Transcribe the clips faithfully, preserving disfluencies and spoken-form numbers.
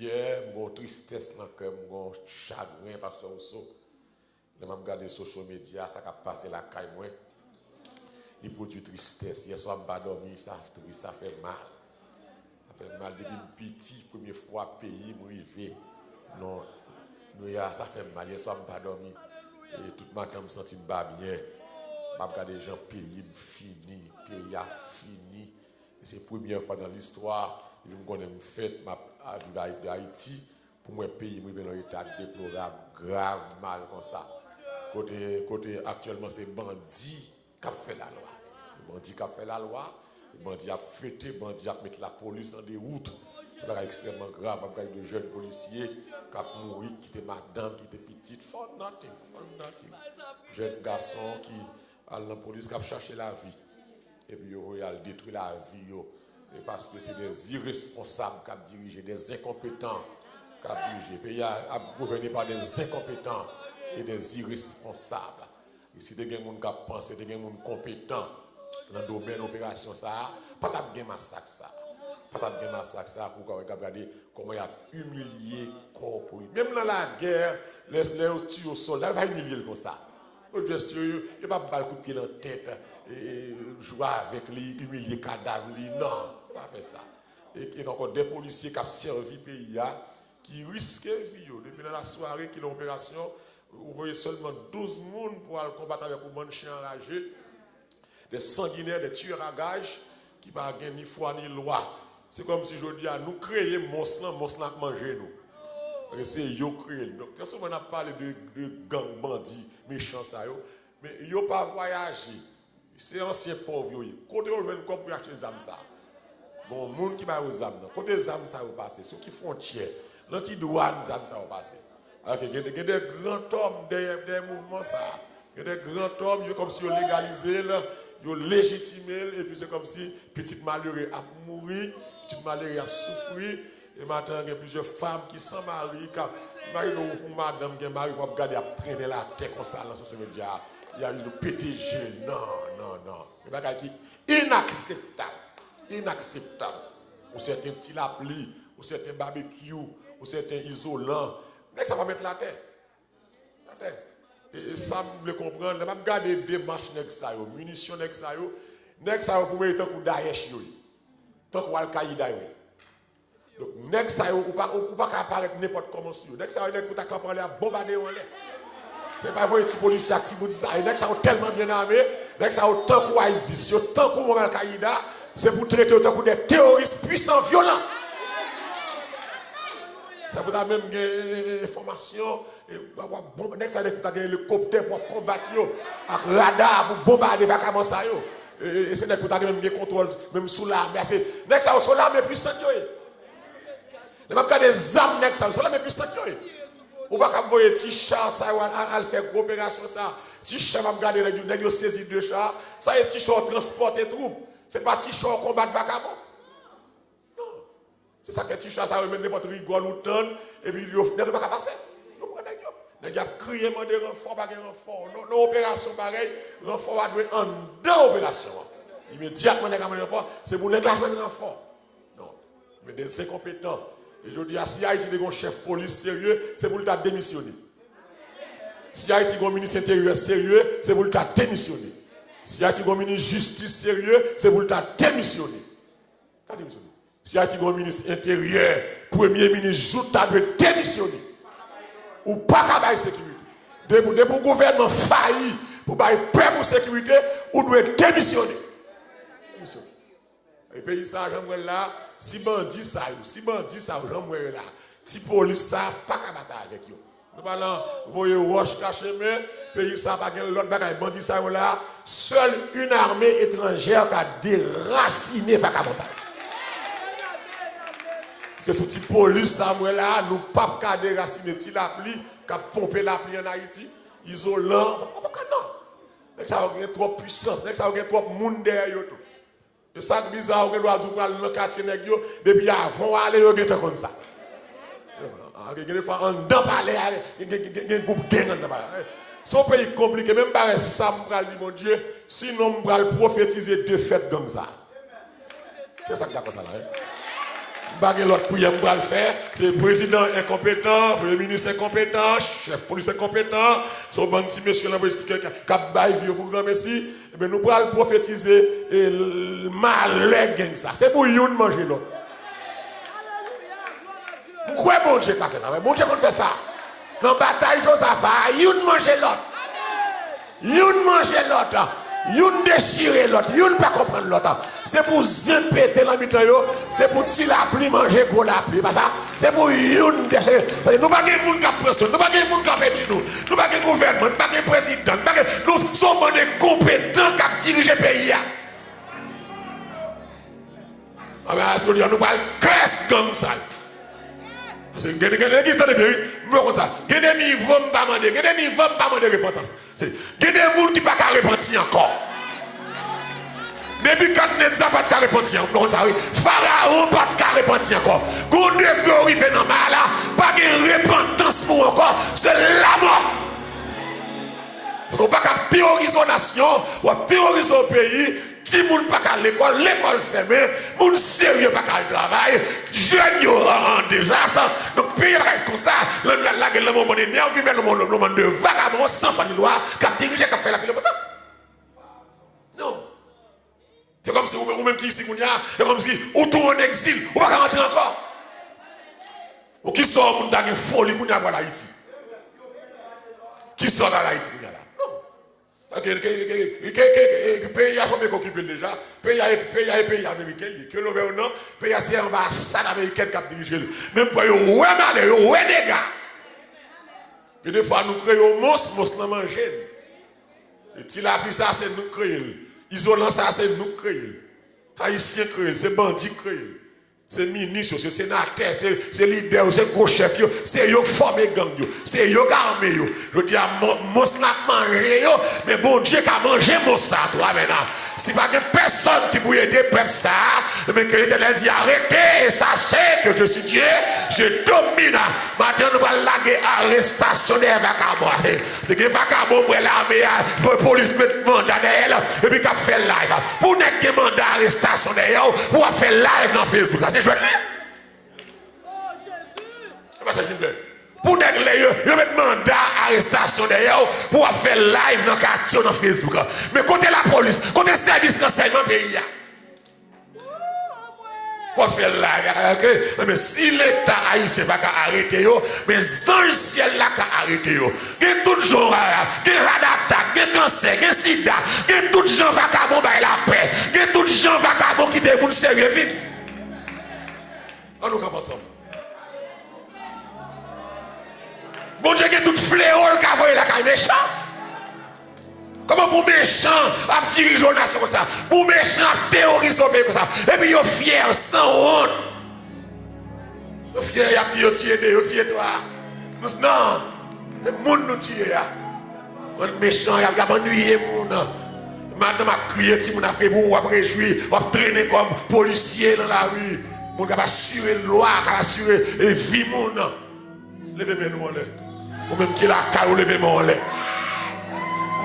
Yè, m gen yon tristès nan kè m, m gen yon chagren, Pastè Rousseau. Lè m ap gade social media, sa k ap pase lakay mwen, li pwodui tristès. Yèswa, m pa dòmi, sa tris, sa fè mal. Sa fè m mal depi m piti, premye fwa peyi m rive. Non, nou ya, sa fè m mal. Yèswa, m pa dòmi. E tout maten, m santi m pa byen. M ap gade jan peyi m fini, peyi a fini. E se premyè fwa nan listwa, depi m konnen m fèt, m ap a viv Ay-, Ayiti, pou m wè peyi m rive nan eta deplorab, grav, mal konsa. Kote, kote aktyèlman se bandi k ap fè lalwa. Se bandi k ap fè lalwa, bandi ap fete, bandi ap met lapolis an dewout. Se bagay ekstrèmman grav, m ap gade de jèn polisye k ap mouri, kite madanm, kite pitit, for nothing, for nothing. Jèn gason ki al nan polis k ap chache lavi. Epi yo voye al detwi lavi yo. E paske se de iresponsab k ap dirije, de enkonpetan k ap dirije. Peyi a ap gouvène pa de enkonpetan e de iresponsab. E si te gen moun k ap panse, te gen moun konpetan nan domèn operasyon sa a, pa t ap gen masak sa a. Pa t ap gen masak sa a pou w ka gade kòman y ap imilye kò polis. Menm nan lagè, lè, lè yo tiye yon sòlda, yo pa imilye l konsa. Yo just, yo, yo, yo pa ba l kout pye nan tèt, e, e, jwe avèk li, imilye kadav li, non, yo pa fè sa. E, e ankò, de polisye k ap sèvi peyi a, ki riske vi yo. Depi nan lasware ki nan operasyon, ou voye sèlman douz moun pou al konbat avèk yon bann chen anraje, de sanginè, de tiyè a gaj, ki pa gen ni fwa ni lwa. Se kòmsi jodi a nou kreye mons lan, mons lan ap manje nou. Paske se yo kreye l. Donk, trè souvan n ap pale de, de gang, bandi, mechan sa yo, men yo pa vwayaje. Se ansyen pòv yo ye. Kote yo jwenn kòb pou yo achte zam sa a? Bon, moun ki ba yo zam nan. Kote zam sa yo pase? Sou ki fwontyè? Nan ki dwàn zam sa yo pase? Alò ke gen, gen de grantòm dèyè, dèyè mouvman sa a. Gen de grantòm, yo kòmsi yo legalize l, yo lejitime l, epi se kòmsi pitit malere ap mouri, pitit malere ap soufri. E maten an, gen plizyè fanm ki san mari, k ap, imajine w pou madanm gen mari, w ap gade ap trennen l atè konsa nan social media, y a, yo pete je l. Non, non, non. Yon bagay ki inakseptab. Inakseptab. Yon sèten Ti Lapli, yon sèten Babekyou, yon sèten Izolan. Nèg sa pa mèt latè. Atè. E, e sa m vle konprann, lè m ap gade demach nèg sa yo, minisyon nèg sa yo, nèg sa yo pou mete tankou Daesh yo ye. Tankou Al-Qaida yo ye. Donk, nèg sa yo, ou pa, ou, ou pa ka parèt nenpòt kòman sou yo. Nèg sa yo, nèg pou ta kanpe anlè ap bonbade yo anlè. Se pa voye ti polisye ak ti bandi sa. E nèg sa yo tèlman byen ame, nèg sa yo tankou ISIS, yo tankou manm Al-Qaida, se pou trete yo tankou de teworis pwisan, vyolan. Se pou ta menm gen enfòmasyon, e, w ap, w ap, bon, nèg sa nèg pou ta gen elikoptè pou ap konbat yo, ak rada pou bonbade vagabon sa yo. E, e, e se nèg pou ta gen menm gen kontwòl, menm sou lame. Se, nèg sa yo se lame pwisant yo ye. Lè m ap gade zam nèg sa yo, se lame pwisant yo ye. Ou pa ka voye ti cha sa yo al, al, al fè gwo operasyon sa. Ti cha m ap gade nèg yo, nèg yo sezi de cha. Sa e ti cha w transpòte twoup. Se pa ti cha w konbat vagabon. Non. Se sa k fè ti cha sa yo, men nenpòt rigòl ou tann, epi yo, nèg yo pa ka pase. Yo pran nèg yo. Nèg yo ap kriye mande ranfò, pa gen ranfò. Non, nan operasyon parèy, ranfò a dwe anndan operasyon an. Imedyatman nèg la mande ranfò, se pou nèg la jwenn ranfò. Non. Men de enkonpetan. E jodi a, si Ayiti te gen yon chèf polis serye, se pou l ta demisyone. Si Ayiti gen yon minis enteryè serye, se pou l ta demisyone. Si Ayiti gen yon minis jistis serye, se pou l ta demisyone. Ta demisyone. Si Ayiti gen yon minis enteryè, premye minis jout ta dwe demisyone. Ou pa ka bay sekirite. Depi, depi yon gouvènman fayi pou bay pèp ou sekirite, ou dwe demisyone. Demisyone. E peyi sa a, jan m wè l la, si bandi sa yo, si bandi sa yo, jan m wè yo la, ti polis sa a pa ka batay avèk yo. Nou pa nan voye wòch kache men, peyi sa a pa gen lòt bagay. Bandi sa yo la, seule une armée étrangère ka derasine vakabon sa yo. Se sou ti polis sa a m wè la, nou p ap ka derasine Ti Lapli k ap ponpe lapli ann Ayiti, Izolan, pa, pa, pa, non. Nèg sa yo gen twòp pwisans, nèg sa yo gen twòp moun dèyè yo tou. E sa k biza, ou gen dwa di w pral nan katye nèg yo, depi avan w ale, yo gentan konn sa. Ah, gen, gen defwa anndan palè a, gen, gen, gen, gen gwoup gang anndan palè a. Se yon peyi konplike, men m pa wè sa m pral di Bondye, sinon m pral pwofetize defèt gang sa. Kiyès k dakò sa la, wi? M pa gen lòt priyè m pral fè. Se prezidan enkonpetan, premye minis enkonpetan, chèf polis enkonpetan, se yon bann ti mesye nan polis ki, ki, k ap bay vi yo pou granmesi. Ebyen, nou pral pwofetize e, l- malè gang sa. Se pou youn manje lòt. M kwè Bondye ka fè sa. Bondye konn fè sa. Nan batay Jozafa a, youn manje lòt. Youn manje lòt. Youn dechire lòt. Youn pa konprann lòt. Se pou zen pete nan mitan yo. Se pou ti lapli manje gwo lapli. E pa sa? Se pou youn dechire. Paske nou pa gen moun k ap pran swen. Nou pa gen moun k ap ede nou. Nou pa gen gouvènman. Nou pa gen prezidan. Nou pa gen, nou se yon bann enkonpetan k ap dirije peyi a. Anben, aswè a, nou pral kès gang sa yo. Paske gen, gen legliz, tande byen, wi. M wè konsa. Gen de nivo m pa mande, gen de nivo m pa mande repantans. Se, gen de moun ki pa ka repanti ankò. Nebikadneza pa t ka repanti ankò, m wè konsa, wi. Farawon pa t ka repanti ankò. Gon degre w rive nan mal la, pa gen repantans pou ou ankò, se lamò. Paske w pa ka teworize yon nasyon, w ap teworize yon peyi, timoun pa ka al lekòl, lekòl fèmen, moun serye pa ka al travay, jèn yo an, an dezas. Donk, peyi a pa ka ret konsa, lè nou al lage l nan men yon bann enègimèn, yon bann, yon bann de vagabon san fwa ni lwa, k ap dirije, k ap fè lavi nan potan. Non. Se kòmsi ou, ou menm ki isi kounye a, se kòmsi ou tou an egzil, ou pa ka rantre ankò. Bon, kisa yon moun ta gen foli kounye a pou al Ayiti? Kisa w al Ayiti kounye a la? Non. Ke, ke, ke, ke, ke, ke, ke peyi a se yon peyi k okipe l deja. Peyi a, peyi a e peyi ameriken li ye. Ke l vle ou non, peyi a se anbasad amerikèn k ap dirije l. Men m kwè yo wè malè, yo wè dega. Gen de fwa nou kreye yon mons, mons lan manje n. E ti lapli sa, se nou k kreye l. Izolan sa, se nou k kreye l. Ayisyen kreye l, se bandi k kreye l. Se minis yo, se senatè, se, se lidè yo, se gwo chèf yo, se yo k fòme gang yo, se yo k ame yo. Jodi a, mon- mons la ap manje yo, men Bondye ka manje mons sa tou. Amèn. Si pa gen pèsonn ki pou ede pèp sa a, men ke Letènèl di, arrêtez et sachez que je suis Dieu, je domine. Maten an, nou pral lage arestasyon dèyè vakabon. Se gen vakabon, m wè lame a, po- polis met manda dèyè l, epi k ap fè live. Pou nèg gen manda arestasyon dèyè w, pou w ap fè live nan Facebook. Sa se jwèt li. E pa sa jwèt li. Pou nèg lè yo, yo met manda arestasyon dèyè w, pou w ap fè live nan katye w nan Facebook. Men kote lapolis, kote sèvis ransèyman peyi a? W ap fè live, ok? Men si Leta ayisyen pa ka arete yo, men zanj syèl la ka arete yo. Gen tout jan, gen heart attack, gen kansè, gen sida, gen tout jan vakabon bay lapè, gen tout jan vakabon kite moun serye vin. Ann nou kanpe ansanm. Bondye gen tout fleo l ka voye lakay mechan. Kòman pou mechan ap dirije yon nasyon konsa? Pou mechan ap teworize yon peyi konsa? Epi yo fyè, sanwont. Yo fyè, y ap di yo tiye de, yo tiye twa. Non, se moun nou tiye a. Bann mechan, y ap, y ap annuiye moun. Madanm ap kriye, timoun ap kriye, pou w ap rejwi, w ap trennen kòm polisye nan lari. Moun k ap asire lwa, k ap asire, e, vi moun. Leve men nou anlè. Ou menm ki lakay ou, leve men w anlè.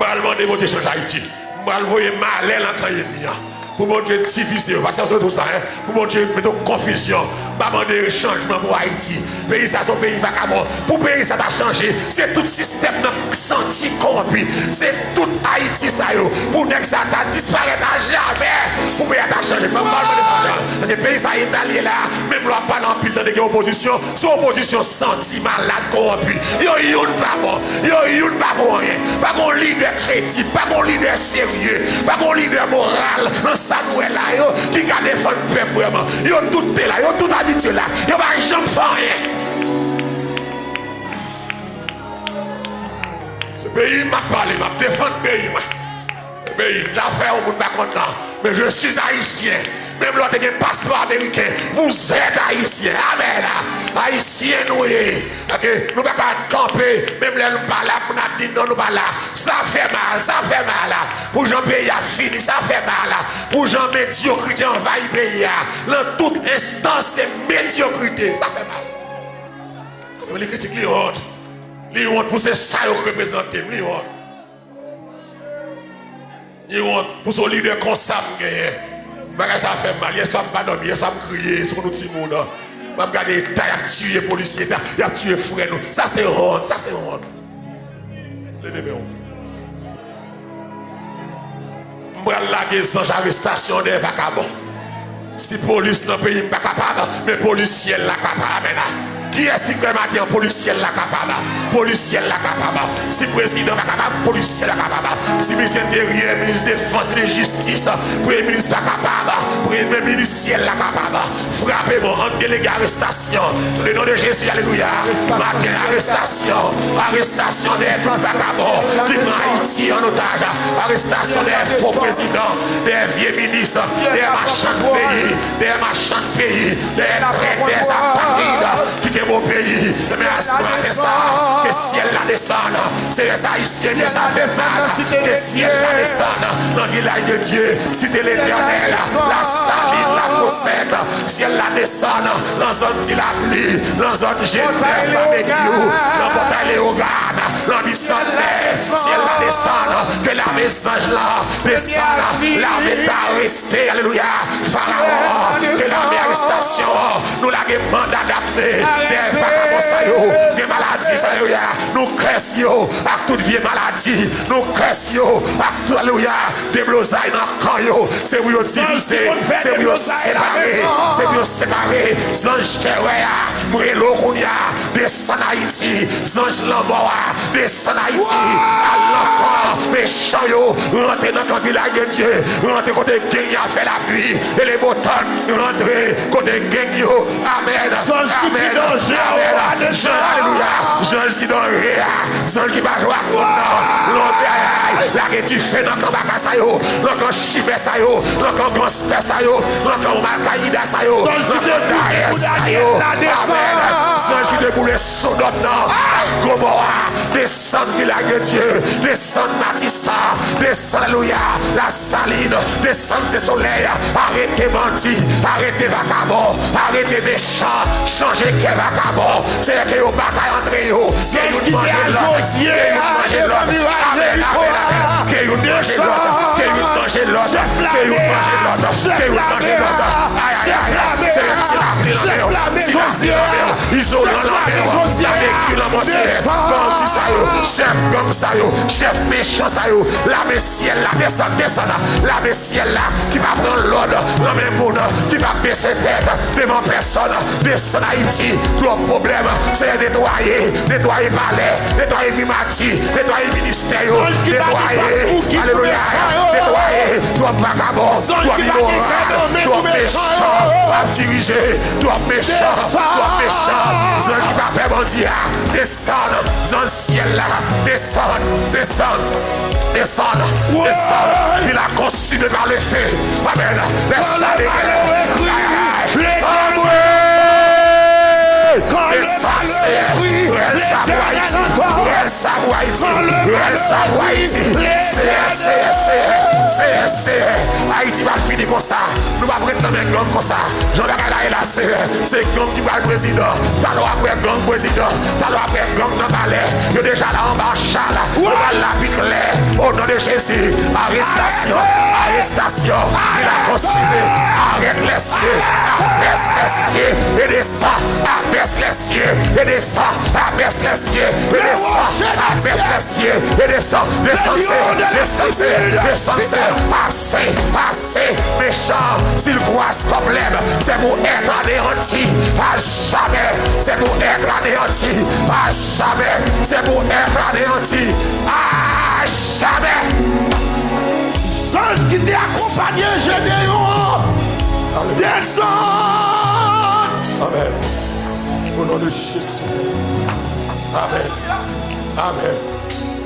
M pral mande Bondye chanje Ayiti. M pral voye malè nan kay ènmi an. Pou Bondye divize yo. Pastè, se tou sa, en. Pou Bondye mete w konfizyon. M pa mande chanjman pou Ayiti. Peyi sa se yon peyi vakabon. Pou peyi sa ta chanje, se tout sistèm nan santi kowonpi. Se tout Ayiti sa yo. Pou nèg sa ta disparèt a jamè. Pou peyi a ta chanje. M pa, m pa mande chanjman. Paske peyi sa eta l ye la, menm lè w ap pale anpil, tande gen opozisyon. Se opozisyon santi, malad, kowonpi. Yo youn pa bon. Yo youn pa vo anyen. Pa gon lidè kredib. Pa gon lidè serye. Pa gon lidè moral nan sa nou wè la yo ki ka defann pèp vrèman. Yo tout te la. Yo tout abitye la. Yo pa janm fè anyen. Se peyi m ap pale. M ap defann peyi mwen. Peyi m, zafè yon moun pa konn nan. Men je suis haïtien. Menm lè w te gen paspò ameriken, vous êtes haïtien. Amèn. Ayisyen nou ye. Ok? Nou pa ka kanpe. Menm lè nou pa la, moun ap di non, nou pa la. Sa fè mal, sa fè mal. Pou jan peyi a fini, sa fè mal. Pou jan medyokrite anvayi peyi a. Nan tout enstans, se medyokrite. Sa fè mal. Li kritik, li wont. Li wont pou se sa yo k reprezante m. Li wont. Li wont pou se yon lidè konsa m genyen. Bagay sa fè m mal. Yèswa m pa dòmi. Yèswa m kriye sou nou timoun. M ap gade eta y ap tiye polisye, eta y ap tiye frè nou. Sa se wont, sa se wont. Leve men w. M pral lage zanj arestasyon dèyè vakabon. Si polis nan peyi m pa kapab, men polis syèl la kapab. Amèn. Kiyès ki kwè maten an polis syèl la kapab? Polis syèl la kapab. Si prezidan pa kapab, polis syèl la kapab. Si minis enteryè, minis defans, minis jistis, premye minis pa kapab, premye minis syèl la kapab. Frape mò, ann delege arestasyon. Le non de Jezi, alelouya. Maten, arestasyon. Arestasyon dèyè tout vakabon ki pran Ayiti an otaj. Arestasyon dèyè fo prezidan, dèyè vye minis, dèyè machann peyi, dèyè machann peyi, dèyè trètè, dèyè apatrid ki kenbe w peyi. Men aswè maten sa, ke syèl la desann. Seyè, sa Ayisyen ke sa fè mal, ke syèl la desann nan vilaj de Dye, site Letènèl, Lasalin, Lafosèt, syèl la desann nan zòn Ti Lapli, nan zòn Jenèf, Babekyou, nan Pòtay Leyogàn, nan Bisantnè, syèl la desann, ke lame zanj lan desann, lame ta reste, alelouya, Farawon, ke lame arestasyon, nou lage manda damne dèyè vakabon sa yo, gen maladi sa yo, alelouya, nou kès yo ak tout vye maladi, nou kès yo ak tout, alelouya, deblozay nan kan yo, se pou yo divize, se pou yo separe, se pou yo separe, zanj tèrè a, m rele w kounye a, desann Ayiti, zanj lanmò a, desann Ayiti, al nan kan mechan yo, rantre nan kan vilaj de Dye, rantre kote gang y ap fè lapli e le bo tan, rantre kote gang yo, amèn, amèn, amèn, zanj, alelouya, zanj ki danje a, zanj ki pa jwe ak moun nan, lòd, lage dife nan kan baka sa yo, nan kan chimè sa yo, nan kan ganstè sa yo, nan kan Al-Qaïda sa yo, nan kan Daesh sa yo, amèn, zanj ki te boule Sodòm nan ak Gomòwa, desann vilaj de Dye, desann Matisa, desann, alelouya, Lasalin, desann Se Solèy, arete bandi, arete vakabon, arete mechan, chanje kè vakabon. Seyè, ke yo batay antre yo, ke youn manje lòt, ke youn manje lòt. Amèn, amèn, amèn. Ke youn manje lòt, ke youn manje lòt, ke youn manje lòt, ke youn manje lòt. Ay, ay, ay, ay. Seyè, ti lapli nan men w, ti lapli nan men w. Izolan nan men w, labekyou nan men w, Seyè. Bandi sa yo, chèf gang sa yo, chèf mechan sa yo, lame syèl la, desann, desann, lame syèl la, ki pa pran lòd nan men moun, ki pa bese tèt devan pèsòn, desann Ayiti, twòp pwoblèm, Seyè, netwaye, netwaye palè, netwaye primati, netwaye ministè yo, netwaye, alelouya, netwaye, twòp vakabon, twòp imoral, twòp mechan ap dirije. Twòp mechan, twòp mechan. Zanj ki pa pè bandi a, desann. Zanj syèl la, desann, desann, desann, desann. Il a consumé par le feu. Amèn. Lè chale. Ay, ay, ay. Anmwe! Desann, Seyè. Rèl sa pou Ayiti. Rèl sa pou Ayiti. Rèl sa pou Ayiti. Seyè, Seyè, Seyè. Seyè, Seyè. Ayiti pa fini konsa. Nou p ap ret nan men gang konsa. Jan bagay la ye la, se, se gang ki pral prezidan. Talè w ap wè gang prezidan. Talè w ap wè gang nan palè. Yo deja la anba an chal. Yo pral lapli klè. O non de Jezi. Arestasyon. Arestasyon. Il a consumé. Arrête les cieux. Abaisse les cieux. Et descends. Abaisse les cieux. Et descends. Abaisse les cieux. Et descends. Abaisse les cieux. Et descends. Desann, Seyè. Desann, Seyè. Desann, Seyè. Ase. Ase. Mechan, si l kwaz kòm lèb, c'est pour être anéanti à jamais. C'est pour être anéanti à jamais. C'est pour être anéanti à jamais. Zanj ki te akonpanye Jedeyon an, desann. Amèn. O non de Jezi. Amèn. Amèn.